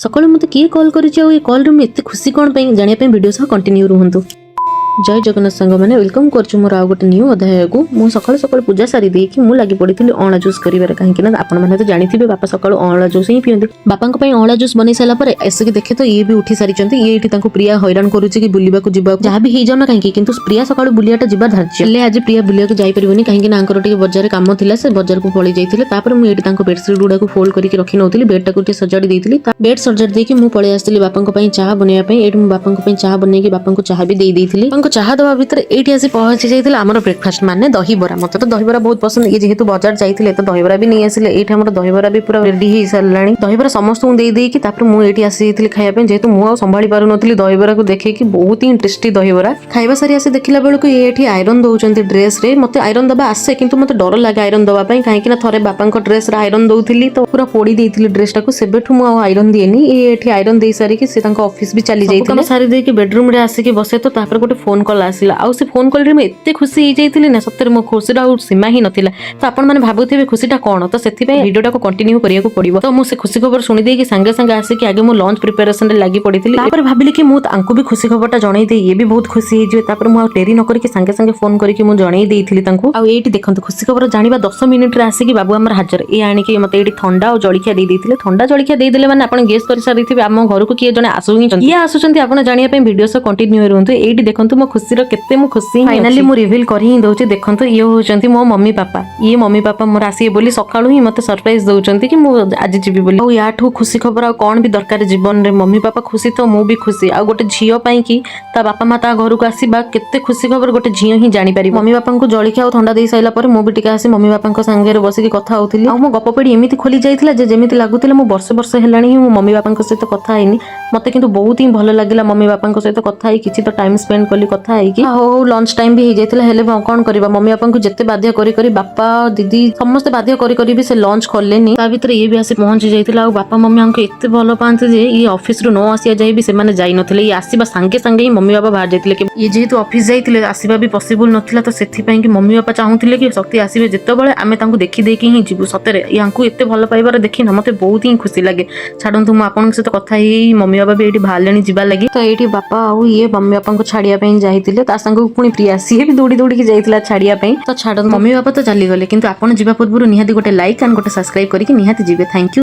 ସକାଳୁ ମୋତେ କିଏ କଲ୍ କରିଛି ଆଉ ଏ କଲ୍ରେ ମୁଁ ଏତେ ଖୁସି କ'ଣ ପାଇଁ, ଜାଣିବା ପାଇଁ ଭିଡ଼ିଓ ସହ କଣ୍ଟିନ୍ୟୁ ରୁହନ୍ତୁ। ଜୟ ଜଗନ୍ନାଥ ସାଙ୍ଗମାନେ, welcome କରୁଛି ମୋର ଆଉ ଗୋଟେ ନ୍ୟୁ ଅଧ୍ୟାୟକୁ। ମୁଁ ସକାଳୁ ସକାଳୁ ପୂଜା ସାରି ଦେଇକି ମୁଁ ଲାଗି ପଡ଼ିଥିଲି ଅଁଳା ଜୁସ୍ କରିବାରେ, କାହିଁକି ନା ଆପଣମାନେ ତ ଜାଣିଥିବେ, ବାପା ସକାଳୁ ଅଁଳା ଜୁସ୍ ହିଁ ପିଅନ୍ତି। ବାପାଙ୍କ ପାଇଁ ଅଁଳା ଜୁସ୍ ବନେଇ ସାରିଲା ପରେ ଆସିକି ଦେଖେ ତ ଇଏ ବି ଉଠି ସାରିଛନ୍ତି। ଇଏ ଏଇଠି ତାଙ୍କୁ ପ୍ରିୟା ହଇରାଣ କରୁଛି କି ବୁଲିବାକୁ ଯିବାକୁ। ଯାହା ବି ହେଇଯାଉ ନା କାହିଁକି, କିନ୍ତୁ ପ୍ରିୟା ସକାଳୁ ବୁଲିବାଟା ଯିବା ଧାର୍ଯ୍ୟ। ହେଲେ ଆଜି ପ୍ରିୟା ବୁଲିବାକୁ ଯାଇପାରିବନି, କାହିଁକି ନା ଆଙ୍କର ଟିକେ ବଜାରରେ କାମ ଥିଲା, ସେ ବଜାରକୁ ପଳେଇ ଯାଇଥିଲେ। ତାପରେ ମୁଁ ଏଇଠି ତାଙ୍କ ବେଡସିଟ୍ ଗୁଡାକୁ ଫୋଲ୍ଡ କରିକି ରଖି ନଉଥିଲି, ବେଡଟାକୁ ଟିକେ ସଜାଡ଼ି ଦେଇଥିଲି। ବେଡ୍ ସଜାଡ଼ି ଦେଇକି ମୁଁ ପଳେଇ ଆସିଥିଲି ବାପାଙ୍କ ପାଇଁ ଚାହା ବନେଇବା ପାଇଁ। ଏଇଠି ମୁଁ ବାପାଙ୍କ ପାଇଁ ଚାହା ବନେଇକି ବାପାଙ୍କୁ ଚାହା ବି ଦେଇ ଦେଇଥିଲି। ବାପାଙ୍କୁ ଚାହା ଦେବା ଭିତରେ ଏଇଠି ଆସି ପହଞ୍ଚି ଯାଇଥିଲା ଆମର ବ୍ରେକଫାଷ୍ଟ, ମାନେ ଦହିବରା। ମତେ ତ ଦହିବରା ବହୁତ ପସନ୍ଦ। ଇଏ ଯେହେତୁ ବଜାର ଯାଇଥିଲେ, ତ ଦହିବରା ବି ନେଇ ଆସିଲେ। ଏଇଠି ଆମର ଦହିବରା ବି ପୁରା ରେଡି ହେଇ ସାରିଲାଣି। ଦହିବରା ସମସ୍ତଙ୍କୁ ଦେଇ ଦେଇକି ତାପରେ ମୁଁ ଏଇଠି ଆସି ଯାଇଥିଲି ଖାଇବା ପାଇଁ, ଯେହେତୁ ମୁଁ ଆଉ ସମ୍ଭାଳି ପାରୁନଥିଲି ଦହିବରାକୁ ଦେଖିକି। ବହୁତ ହିଁ ଟେଷ୍ଟି ଦହିବରା। ଖାଇବା ସାରି ଆସି ଦେଖିଲା ବେଳକୁ ଇଏ ଏଠି ଆଇରନ୍ ଦଉଛନ୍ତି ଡ୍ରେସରେ। ମତେ ଆଇରନ୍ ଦବା ଆସେ, କିନ୍ତୁ ମତେ ଡର ଲାଗେ ଆଇରନ୍ ଦବା ପାଇଁ, କାହିଁକି ନା ଥରେ ବାପାଙ୍କ ଡ୍ରେସରେ ଆଇରନ୍ ଦଉଥିଲି ତ ପୁରା ପୋଡି ଦେଇଥିଲି ଡ୍ରେସଟାକୁ। ସେବେଠୁ ମୁଁ ଆଉ ଆଇରନ୍ ଦିଏନି। ଇଏ ଏଠି ଆଇରନ୍ ଦେଇ ସାରିକି ସେ ତାଙ୍କ ଅଫିସ ବି ଚାଲି ଯାଇଥିଲେ। କାମ ସାରି ଦେଇକି ବେଡରୁମ ରେ ଆସିକି ବସେ ତ ତାପରେ ଗୋଟେ ଫୋନ କଲ୍ ଆସିଲା। ଆଉ ସେ ଫୋନ କଲରେ ମୁଁ ଏତେ ଖୁସି ହେଇଯାଇଥିଲି ନା, ସତରେ ମୋ ଖୁସିର ଆଉ ସୀମା ହିଁ ନଥିଲା। ତ ଆପଣମାନେ ଭାବୁଥିବେ ଖୁସିଟା କ'ଣ, ତ ସେଥିପାଇଁ ଭିଡ଼ିଓଟାକୁ କଣ୍ଟିନ୍ୟୁ କରିବାକୁ ପଡିବ। ତ ମୁଁ ସେ ଖୁସି ଖବର ଶୁଣି ଦେଇକି ସାଙ୍ଗେ ସାଙ୍ଗେ ଆସିକି ଆଗେ ମୁଁ ଲଞ୍ଚ ପ୍ରିପାରେସନରେ ଲାଗି ପଡିଥିଲି। ତାପରେ ଭାବିଲି କି ମୁଁ ତାଙ୍କୁ ବି ଖୁସି ଖବରଟା ଜଣେଇ ଦେଇ ଇଏ ବି ବହୁତ ଖୁସି ହେଇଯିବେ। ତାପରେ ମୁଁ ଆଉ ଡେରି ନ କରିକି ସାଙ୍ଗେ ସାଙ୍ଗେ ଫୋନ କରିକି ମୁଁ ଜଣେଇ ଦେଇଥିଲି ତାଙ୍କୁ। ଆଉ ଏଇଠି ଦେଖନ୍ତୁ, ଖୁସି ଖବର ଜାଣିବା 10 ମିନିଟରେ ଆସିକି ବାବୁ ଆମର ହାଜର। ଇଏ ଆଣିକି ମତେ ଏଇଠି ଥଣ୍ଡା ଆଉ ଜଳଖିଆ ଦେଇ ଦେଇଥିଲେ। ଥଣ୍ଡା ଜଳଖିଆ ଦେଇଦେଲେ ମାନେ ଆପଣ ଗେସ୍ କରିସାରିଥିବେ ଆମ ଘରକୁ କିଏ ଜଣେ ଆସୁ ହିଁ। ଇଏ ଆସୁଛନ୍ତି, ଆପଣ ଜାଣିବା ପାଇଁ ଭିଡ଼ିଓ ସହ କଣ୍ଟିନ୍ୟୁ ରୁହନ୍ତୁ। ଏଇଠି ଦେଖନ୍ତୁ, ମୋ ଖୁସିର କେତେ ମୁଁ ଖୁସି। ଫାଇନାଲି ମୁଁ ରିଭିଲ୍ କରି ହିଁ ଦଉଛି। ଦେଖନ୍ତୁ, ଇଏ ହଉଛନ୍ତି ମୋ ମମି ପାପା। ଇଏ ମମି ପାପା ମୋର ଆସିବେ ବୋଲି ସକାଳୁ ହିଁ ମତେ ସରପ୍ରାଇଜ ଦଉଛନ୍ତି କି ମୁଁ ଆଜି ଯିବି ବୋଲି। ଆଉ ୟାଠୁ ଖୁସି ଖବର ଆଉ କ'ଣ ବି ଦରକାର ଜୀବନରେ? ମମି ପାପା ଖୁସି ତ ମୁଁ ବି ଖୁସି। ଆଉ ଗୋଟେ ଝିଅ ପାଇଁ କି ତା ବାପା ମା ତା ଘରକୁ ଆସିବା କେତେ ଖୁସି ଖବର, ଗୋଟେ ଝିଅ ହିଁ ଜାଣିପାରିବ। ମମି ବାପାଙ୍କୁ ଜଳଖିଆ ଆଉ ଥଣ୍ଡା ଦେଇ ସାରିଲା ପରେ ମୁଁ ବି ଟିକେ ଆସି ମମି ବାପାଙ୍କ ସାଙ୍ଗରେ ବସିକି କଥା ହଉଥିଲି। ଆଉ ମୋ ଗପ ପେଡି ଏମିତି ଖୋଲି ଯାଇଥିଲା ଯେ ଯେମିତି ଲାଗୁଥିଲା ମୁଁ ବର୍ଷ ବର୍ଷ ହେଲାଣି ହିଁ ମୁଁ ମମି ବାପାଙ୍କ ସହିତ କଥା ହେଇନି। ମତେ କିନ୍ତୁ ବହୁତ ହିଁ ଭଲ ଲାଗିଲା ମମି ବାପାଙ୍କ ସହିତ କଥା ହେଇ। କିଛି ତ ଟାଇମ ସ୍ପେଣ୍ଡ କଲି କଥା ହେଇକି। ହଉ ହଉ ଲଞ୍ଚ ଟାଇମ ବି ହେଇଯାଇଥିଲା। ହେଲେ କ'ଣ କରିବା, ମମି ବାପାଙ୍କୁ ଯେତେ ବାଧ୍ୟ କରି କରି, ବାପା, ଦିଦି ସମସ୍ତେ ବାଧ୍ୟ କରି କରି ବି ସେ ଲଞ୍ଚ କଲେନି। ତା ଭିତରେ ଇଏ ବି ଆସି ପହଞ୍ଚି ଯାଇଥିଲା। ଆଉ ବାପା ମମି ଆମକୁ ଏତେ ଭଲ ପାଆନ୍ତି ଯେ ଇଏ ଅଫିସରୁ ନ ଆସିବା ଯାଇ ବି ସେମାନେ ଯାଇନଥିଲେ। ଇଏ ଆସିବା ସାଙ୍ଗେ ସାଙ୍ଗେ ହିଁ ମମି ବାପା ବାହାରି ଯାଇଥିଲେ। ଇଏ ଯେହେତୁ ଅଫିସ ଯାଇଥିଲେ, ଆସିବା ବି ପସିବୁଲ ନଥିଲା। ତ ସେଥିପାଇଁ କି ମମି ବାପା ଚାହୁଁଥିଲେ କି ଶକ୍ତି ଆସିବେ ଯେତେବେଳେ, ଆମେ ତାଙ୍କୁ ଦେଖି ଦେଇକି ହିଁ ଯିବୁ। ସତରେ ୟାଙ୍କୁ ଏତେ ଭଲ ପାଇବାର ଦେଖି ନା ମତେ ବହୁତ ହିଁ ଖୁସି ଲାଗେ। ଛାଡ଼ନ୍ତୁ, ମୁଁ ଆପଣଙ୍କ ସହିତ କଥା ହେଇ ମମି ବାପା ବି ଏଇଠି ବାହାରିଲେଣି ଯିବା ଲାଗି। ତ ଏଇଠି ବାପା ଆଉ ଇଏ ମମି ବାପାଙ୍କୁ ଛାଡ଼ିବା ପାଇଁ ଯାଇଥିଲେ। ତା ସାଙ୍ଗକୁ ପୁଣି ପ୍ରିୟା, ସିଏ ବି ଦୌଡ଼ି ଦୌଡ଼ିକି ଯାଇଥିଲା ଛାଡ଼ିବା ପାଇଁ। ତ ଛାଡ଼ନ୍ତୁ, ମମି ବାପା ତ ଚାଲିଗଲେ, କିନ୍ତୁ ଆପଣ ଯିବା ପୂର୍ବରୁ ନିହାତି ଗୋଟେ ଲାଇକ୍ ଆଣ୍ଡ ଗୋଟେ ସବସ୍କ୍ରାଇବ କରିକି ନିହାତି ଯିବେ। Thank you.